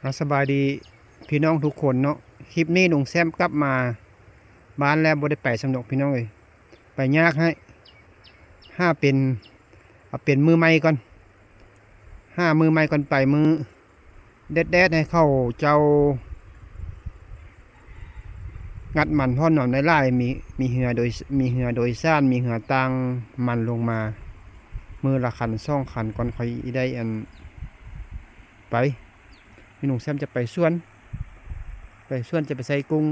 ເອົາ ສະບາຍດີພີ່ນ້ອງທຸກຄົນເນາະ. ຄລິບນີ້ລຸງແຊມກັບມາບ້ານແລ້ວ ບໍ່ໄດ້ໄປຊ້ຳດອກພີ່ນ້ອງເອີຍ, ໄປຍາກໃຫ້ ຫາເປັນ ເອົາເປັນມື້ໃໝ່ກ່ອນ, ຫາມື້ໃໝ່ກ່ອນໄປ, ມື້ແດດໆ ໃຫ້ເຂົາເຈົ້າ ງັດມັນພ້ອນນອນໄດ້ຫຼາຍ, ມີ ມີເຮືອໂດຍ ມີເຮືອໂດຍສານ, ມີເຮືອຕ່າງມັນລົງມາ ມື້ລະຄັນສອງຄັນ ກ່ອນຄ່ອຍໄດ້ ອັນ ໄປ. ນີ້ລຸງແຊມຈະໄປສວນ, ໄປສວນຈະໄປໃສ່ກຸ້ງ,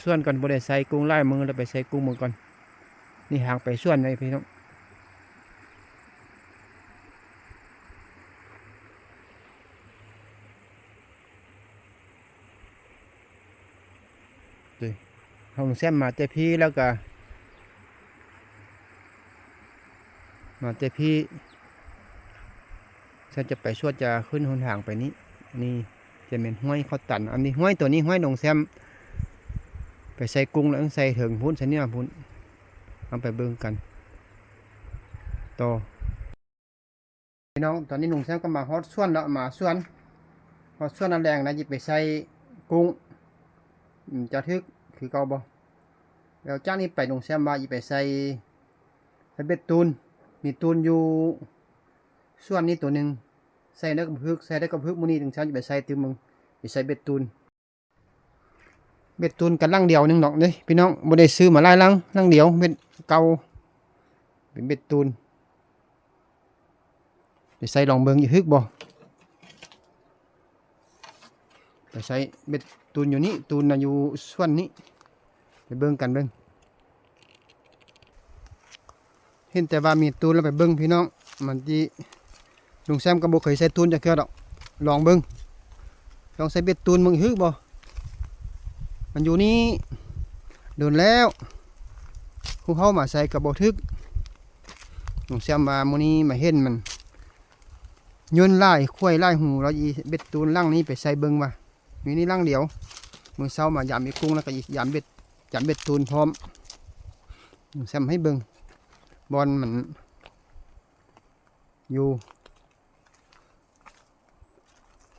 ສວນກ່ອນ, ບໍ່ໄດ້ໃສ່ກຸ້ງຫຼາຍມື້ແລ້ວ, ໄປໃສ່ກຸ້ງເບິ່ງກ່ອນ. ນີ້ທາງໄປສວນເດ້ພີ່ນ້ອງ. ເຮົາແຊມມາແຕ່ພີ້ແລ້ວກະ ມາແຕ່ພີ້ ແຊມຈະໄປສວນ ຈະຂຶ້ນຫົນທາງໄປນີ້. ນີ້ຈະແມ່ນຫ້ວຍເຂົາຕັນ. ອັນນີ້ຫ້ວຍ ໂຕນີ້ຫ້ວຍດົງແຊມ ໄປໃສ່ກຸ້ງແລ້ວໃສ່ເທິງພຸ້ນ ໃສ່ເໜືອພຸ້ນ. ເຮົາໄປເບິ່ງກັນຕໍ່. ພີ່ນ້ອງ ຕອນນີ້ລຸງແຊມກໍມາຮອດສວນເນາະ, ມາສວນ ຮອດສວນແລ້ວ ແລງນະ ຊິໄປໃສ່ກຸ້ງ. ອືມ ຈະຖືກຄືເກົ່າບໍ່? ແລ້ວຈາກນີ້ໄປ ລຸງແຊມວ່າຊິໄປໃສ່ ໃສ່ເບັດຕູນ, ມີຕູນຢູ່ສວນນີ້ໂຕໜຶ່ງ, ໃສ່ໄດ້ກໍບໍ່ຖືກ ໃສ່ໄດ້ກໍບໍ່ຖືກ. ມື້ນີ້ລຸງແຊມຊິໄປໃສ່ຕື່ມເບິ່ງ, ຊິໃສ່ເບັດຕູນ. ເບັດຕູນກັນຫຼັງດຽວໜຶ່ງດອກເດ້ພີ່ນ້ອງ, ບໍ່ໄດ້ຊື້ມາຫຼາຍຫຼັງ, ຫຼັງດຽວ ເບັດເກົ່າ ເປັນເບັດຕູນ. ໄປໃສ່ລອງເບິ່ງ ອີກຮຶກບໍ່? ໄປໃສ່ເບັດຕູນຢູ່ນີ້, ຕູນນະຢູ່ສ່ວນນີ້, ໄປເບິ່ງກັນເບິ່ງ. ເຫັນແຕ່ວ່າມີຕູນແລ້ວໄປເບິ່ງພີ່ນ້ອງ, ມັນຊິ ລຸງແຊມກໍບໍ່ເຄີຍໃສ່ຕູນຈັກເທື່ອດອກ. ລອງເບິ່ງ, ລອງໃສ່ເບັດຕູນເບິ່ງ ຮຶກບໍ່? ມັນຢູ່ນີ້ດົນແລ້ວ, ຜູ້ເຮົາມາໃສ່ກໍບໍ່ຖືກ. ລຸງແຊມວ່າມື້ນີ້ມາເຫັນມັນຍົນຫຼາຍ, ຂ້ວຍຫຼາຍຫູ, ລາວຊິເບັດຕູນຫຼັງນີ້ໄປໃສ່ເບິ່ງວ່າ ມີນີ້ຫຼັງດຽວ. ມື້ເຊົ້າມາຢາມອີກຸ້ງ ແລ້ວກໍຢາມເບັດ, ຢາມເບັດຕູນພ້ອມ. ແຊມໃຫ້ເບິ່ງບ່ອນມັນຢູ່.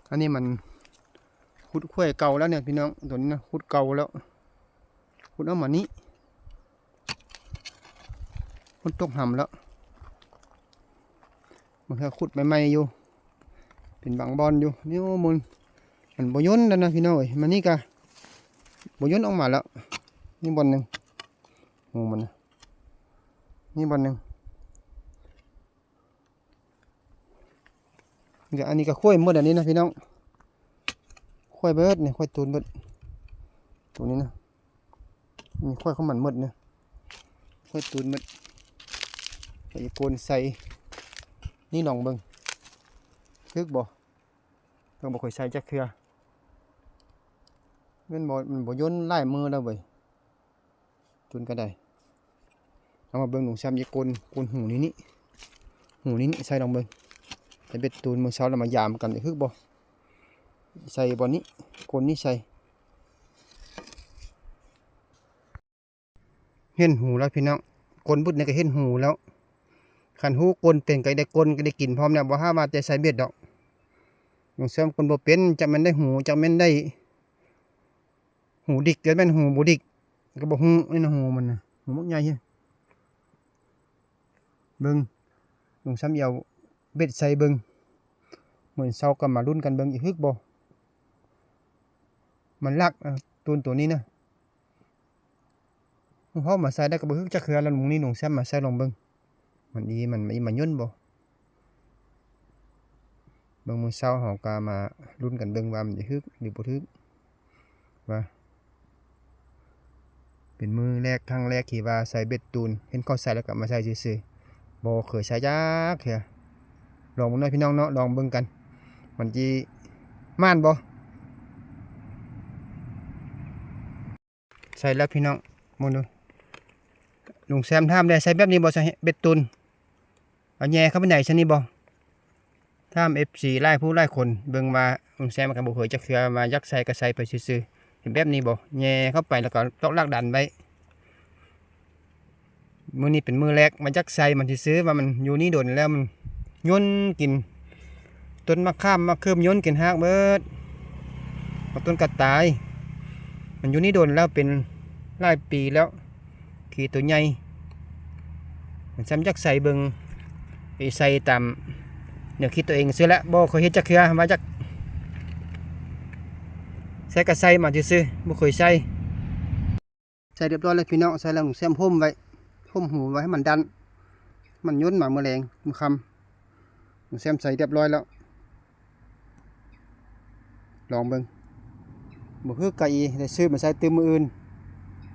ອັນນີ້ມັນຂຸດຂ້ວຍເກົ່າແລ້ວເນຍພີ່ນ້ອງ, ຕົວນີ້ນະ ຂຸດເກົ່າແລ້ວ, ຂຸດເອົາມານີ້. ຝົນຕົກຫຳແລ້ວ, ບາງເທື່ອຂຸດໃໝ່ໆຢູ່, ເປັນບາງບ່ອນຢູ່. ນີ້ ໂອ້ ມັນ ມັນບໍ່ຍົນແລ້ວນະພີ່ນ້ອງເອີຍ, ມານີ້ກະບໍ່ຍົນອອກມາແລ້ວ. ນີ້ບ່ອນໜຶ່ງ, ໂອ້ ມັນນະ, ນີ້ບ່ອນໜຶ່ງ. ດຽວອັນນີ້ກໍຂ້ວຍໝົດ ອັນນີ້ນະພີ່ນ້ອງ, ຂ້ວຍເບິດນີ້, ຂ້ວຍຕູນເບິດ ຕົວນີ້ນະ. ນີ້ຂ້ວຍຂອງມັນໝົດນະ, ຂ້ວຍຕູນໝົດ. ໄປໂກນໃສ່ນີ້ລອງເບິ່ງ ຖືກບໍ່? ຍັງບໍ່ຄ່ອຍໃສ່ຈັກເທື່ອ. ແມ່ນບໍ່? ມັນບໍ່ຍົນຫຼາຍມື້ແລ້ວເວີຍ. ຕູນກໍໄດ້. ເອົາມາເບິ່ງ ລຸງແຊມຈະໂກນ, ໂກນຫູນີ້ນີ້, ຫູນີ້ນີ້ໃສ່ລອງເບິ່ງ. ໃສ່ເບັດຕູນ ມື້ເຊົ້າແລ້ວມາຢາມກັນ ຖືກບໍ່? ໃສ່ບ່ອນນີ້, ໂກນນີ້ໃສ່. ເຫັນຫູແລ້ວພີ່ນ້ອງ, ໂກນບຶດນີ້ກໍເຫັນຫູແລ້ວ. ຄັນຮູ້ໂກນເປັນກໍໄດ້ໂກນ, ກໍໄດ້ກິນພ້ອມແລ້ວ, ບໍ່ຫາວ່າແຕ່ໃສ່ເບັດດອກ. ລຸງແຊມໂກນບໍ່ເປັນ, ຈັກແມ່ນໄດ້ຫູ, ຈັກແມ່ນໄດ້ ຫູດິກ ຫຼືແມ່ນຫູບໍ່ດິກກໍບໍ່ຮູ້. ນີ້ນະ ຫູມັນນະ, ຫູບັກໃຫຍ່. ເບິ່ງ ລຸງແຊມຊິເອົາເບັດໃສ່ເບິ່ງ, ມື້ເຊົ້າກໍມາລຸ້ນກັນເບິ່ງ ອີກຮຶກບໍ່. ມັນລັກ ອາ ຕູນໂຕນີ້ນະ. ເຮົາມາໃສ່ໄດ້ກໍບໍ່ຮຶກຈັກເທື່ອແລ້ວ. ມື້ນີ້ລຸງແຊມມາໃສ່ລອງເບິ່ງ, ມັນອີ ມັນອີ ມັນຍົນບໍ່. ເບິ່ງ ມື້ເຊົ້າເຮົາກໍມາລຸ້ນກັນເບິ່ງວ່າມັນຈະຮຶກຫຼືບໍ່ຮຶກ. ວ່າເປັນມື້ແລກ ຄັ້ງແລກທີ່ວ່າໃສ່ເບັດຕູນ, ເຫັນເຂົາໃສ່ແລ້ວກໍມາໃສ່ຊື່ໆ, ບໍ່ເຄີຍໃສ່ຈັກເທື່ອ. ລອງເບິ່ງເນາະພີ່ນ້ອງເນາະ, ລອງເບິ່ງກັນ ມັນຊິໝານບໍ່. ໃສ່ແລ້ວພີ່ນ້ອງ ເບິ່ງດູ. ລຸງແຊມຖາມແດ່ ໃສ່ແບບນີ້ບໍ່ ໃສ່ເບັດຕູນ? ເອົາແຍ່ເຂົ້າໄປໃນຊັ້ນນີ້ບໍ່? ຖາມເອັຟຊີຫຼາຍຜູ້ຫຼາຍຄົນເບິ່ງວ່າ ລຸງແຊມກໍບໍ່ເຄີຍຈັກເທື່ອ, ວ່າຢາກໃສ່ກໍໃສ່ໄປຊື່ໆ. ເຮັດແບບນີ້ບໍ່? ແຍ່ເຂົ້າໄປແລ້ວກໍຕອກລາກດັນໄວ້. ມື້ນີ້ເປັນມື້ແລກ ມາຈັກໃສ່ມັນຊື່ໆ ວ່າມັນຢູ່ນີ້ດົນແລ້ວ ມັນຍົນກິນຕົ້ນມະຂາມມະເຂີມ, ຍົນກິນຮາກເບິດ. ບັກຕົ້ນກະຕາຍ ມັນຢູ່ນີ້ດົນແລ້ວ ເປັນຫຼາຍປີແລ້ວ ຂີ້ໂຕໃຫຍ່. ມັນຊ້ຳຢາກໃສ່ເບິ່ງ ໄປໃສ່ຕາມແນວຄິດຕົວເອງຊື່ແຫຼະ ບໍ່ເຄີຍເຮັດຈັກເທື່ອ ວ່າຈັກໃສ່ກະໃສ່ມາຊື່ໆ ບໍ່ເຄີຍໃສ່. ໃສ່ຮຽບຮ້ອຍແລ້ວພີ່ນ້ອງ ໃສ່ແລ້ວລຸງແຊມຫົ້ມໄວ້ ຫົ້ມຫູໄວ້ໃຫ້ມັນດັນ ມັນຍົນມາມື້ແລງມື້ຄ່ຳ. ລຸງແຊມໃສ່ຮຽບຮ້ອຍແລ້ວ ລອງເບິ່ງ ບໍ່ຄືກະອີ ໄດ້ຊື້ມາໃສ່ຕື່ມມື້ອື່ນ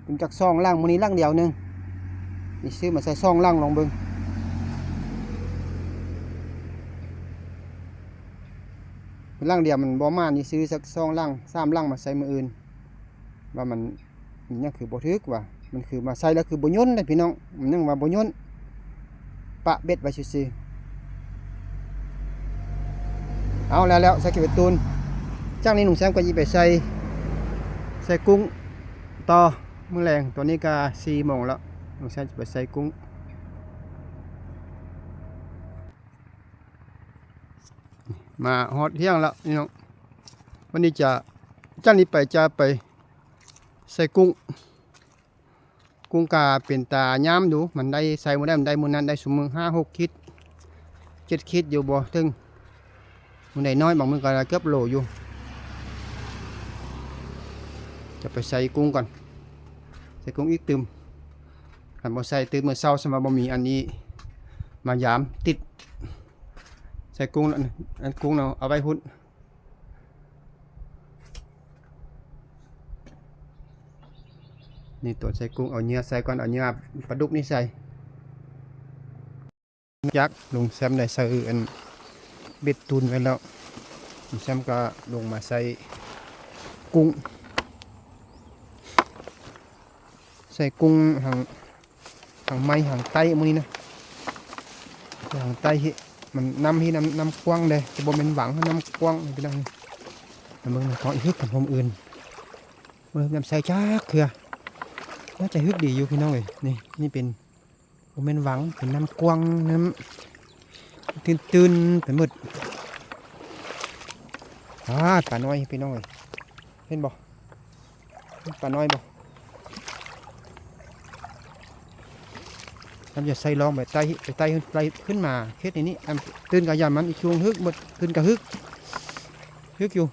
ຕື່ມຈັກສອງຫຼັງ ມື້ນີ້ຫຼັງດຽວໜຶ່ງ ຊິຊື້ມາໃສ່ສອງຫຼັງລອງເບິ່ງ. ຫຼັງດຽວມັນບໍ່ໝານ ຊິຊື້ສັກສອງຫຼັງສາມຫຼັງມາໃສ່ມື້ອື່ນ ວ່າມັນ ມັນຍັງຄືບໍ່ຖືກວ່າ ມັນຄືມາໃສ່ແລ້ວຄືບໍ່ຍົນເດ້ພີ່ນ້ອງ ມັນຍັງວ່າບໍ່ຍົນ ປະເບັດໄວ້ຊື່ໆ. ເອົາແລ້ວໆ ໃສ່ເກັບໄວ້ຕູນ. ຈາກນີ້ລຸງແຊມກໍຊິໄປໃສ່ ໃສ່ກຸ້ງຕໍ່ມື້ແລງ ຕອນນີ້ກໍສີ່ໂມງແລ້ວ ລຸງແຊມຈະໄປໃສ່ກຸ້ງ. ມາຮອດທ່ຽງແລ້ວພີ່ນ້ອງ ວັນນີ້ຈະ ຈາກນີ້ໄປຈະໄປໃສ່ກຸ້ງ. ກຸ້ງກະເປັນຕາຍາມຢູ່ ມັນໄດ້ໃສ່ມື້ໃດມັນໄດ້ມື້ນັ້ນ ໄດ້ຊຸມື້ຫ້າຫົກຂີດ ເຈັດຂີດຢູ່ ບໍ່ເຖິງ ມື້ໃດນ້ອຍ ບາງມື້ກໍເກືອບໂລຢູ່. ຈະໄປໃສ່ກຸ້ງກ່ອນ ໃສ່ກຸ້ງອີກຕື່ມ ຄັນບໍ່ໃສ່ຕື່ມມື້ເຊົ້າ ສຳວ່າບໍ່ມີອັນນີ້ມາຍາມ ຕິດໃສ່ກຸ້ງ ອັນ ອັນກຸ້ງເນາະ ເອົາໄວ້ພຸ້ນ. ນີ້ຕົວໃສ່ກຸ້ງ ເອົາເຫຍື່ອໃສ່ກ່ອນ ເອົາເຫຍື່ອປາດຸກນີ້ໃສ່. ຈັກ ລຸງແຊມໄດ້ໃສ່ອັນເບັດຕູນໄວ້ແລ້ວ ລຸງແຊມກໍລົງມາໃສ່ກຸ້ງ ໃສ່ກຸ້ງຫາງ ຫາງໃໝ່ຫາງໄຕ້ມື້ນີ້ນະ ຫາງໄຕ້ ມັນນ້ຳ ນ້ຳ ນ້ຳກວ້າງເດ້ ແຕ່ບໍ່ແມ່ນວັງ ນ້ຳກວ້າງພີ່ນ້ອງ. ມາເບິ່ງນຳກັນອີກ ຄືກັນ ຜົມອື່ນ ບໍ່ໄດ້ນຳໃສ່ຈັກເທື່ອ ໜ້າຈະຮຶກດີຢູ່ພີ່ນ້ອງເອີຍ. ນີ້ ນີ້ເປັນ ບໍ່ແມ່ນວັງ ເປັນນ້ຳກວ້າງ ນ້ຳຕື້ນໆ ໄປໝົດ. ປາ ປານ້ອຍພີ່ນ້ອງເອີຍ ເຫັນບໍ່? ປານ້ອຍບໍ່? ນ້ຳຈະໃສ່ລອງໄປໄຕ່ ໄປໄຕ່ ໄຕ່ຂຶ້ນມາເຂດນີ້ ອັນຕື່ນກະຢ່າມັນ ອີກຊ່ວງຮຶກໝົດ ຕື່ນກະຮຶກ ຮຶກຢູ່.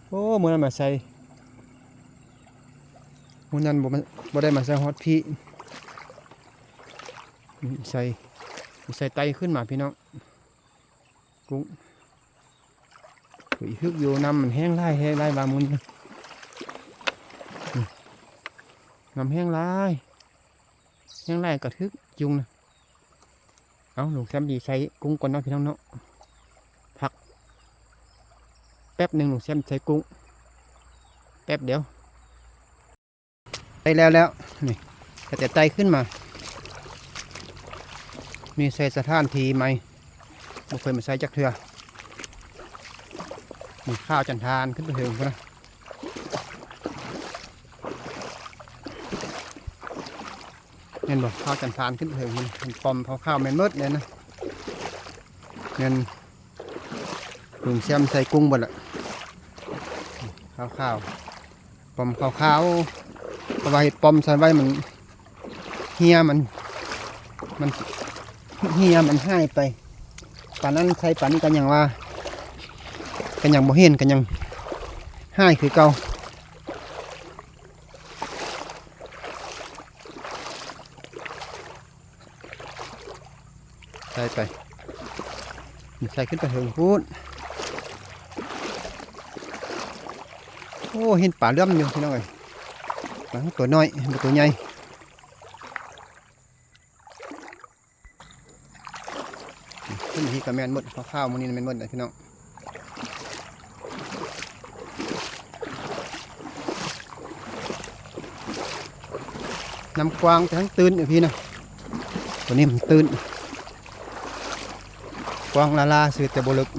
ໂອ້ ມື້ນັ້ນມາໃສ່ ມື້ນັ້ນບໍ່ ບໍ່ໄດ້ມາໃສ່ຮອດພີ້ ໃສ່ ໃສ່ໄຕ່ຂຶ້ນມາພີ່ນ້ອງ. ກຸ້ງ ຄືຮຶກຢູ່ ນ້ຳມັນແຫ້ງຫຼາຍ ແຫ້ງຫຼາຍວ່າມື້ນີ້ ນ້ຳແຫ້ງຫຼາຍ ແຫ້ງຫຼາຍກະຮຶກຈຸງນະ. ເອົາ ລຸງແຊມຊິໃສ່ກຸ້ງກ່ອນເນາະພີ່ນ້ອງເນາະ ພັກແປັບໜຶ່ງ ລຸງແຊມໃສ່ກຸ້ງ ແປັບດຽວ. ໄດ້ແລ້ວແລ້ວ ນີ້ ກະຈະໄຕ່ຂຶ້ນມາ ນີ້ໃສ່ສະຖານທີ່ໃໝ່ ບໍ່ເຄີຍມາໃສ່ຈັກເທື່ອ. ນີ້ ຂາວຈັນທານຂຶ້ນໄປເທິງພຸ້ນນະ ເຫັນບໍ່? ຂາວຈັນທານຂຶ້ນໄປເທິງພຸ້ນ ເຫັນປ້ອມຂາວໆ ແມ່ນໝົດເລີຍນະ ແມ່ນ ລຸງແຊມໃສ່ກຸ້ງເບິດລະ ຂາວໆ ປ້ອມຂາວໆ ເພາະວ່າເຮັດປ້ອມໃສ່ໄວ້ ມັນເຫື່ອ ມັນ ມັນເຫື່ອ ມັນຫາຍໄປ. ປານນັ້ນໃສ່ປານນີ້ກະຍັງວ່າ ກະຍັງບໍ່ເຫັນ ກະຍັງຫາຍຄືເກົ່າ. ໃສ່ໄປ ໃສ່ຂຶ້ນໄປເທິງພຸ້ນ. ໂອ້ ເຫັນປາເຫຼື້ອມຢູ່ພີ່ນ້ອງເອີຍ ປາຕົວນ້ອຍ ບໍ່ຕົວໃຫຍ່. ນີ້ກະແມ່ນໝົດ ຂາວໆ ມື້ນີ້ແມ່ນໝົດເດ້ພີ່ນ້ອງ. ນ້ຳກວ້າງແຕ່ທັງຕື້ນຢູ່ພີ້ນະ ຕົວນີ້ມັນຕື້ນ ກວ້າງຫຼ້າໆ ຊື່ແຕ່ບໍ່ເລິກ.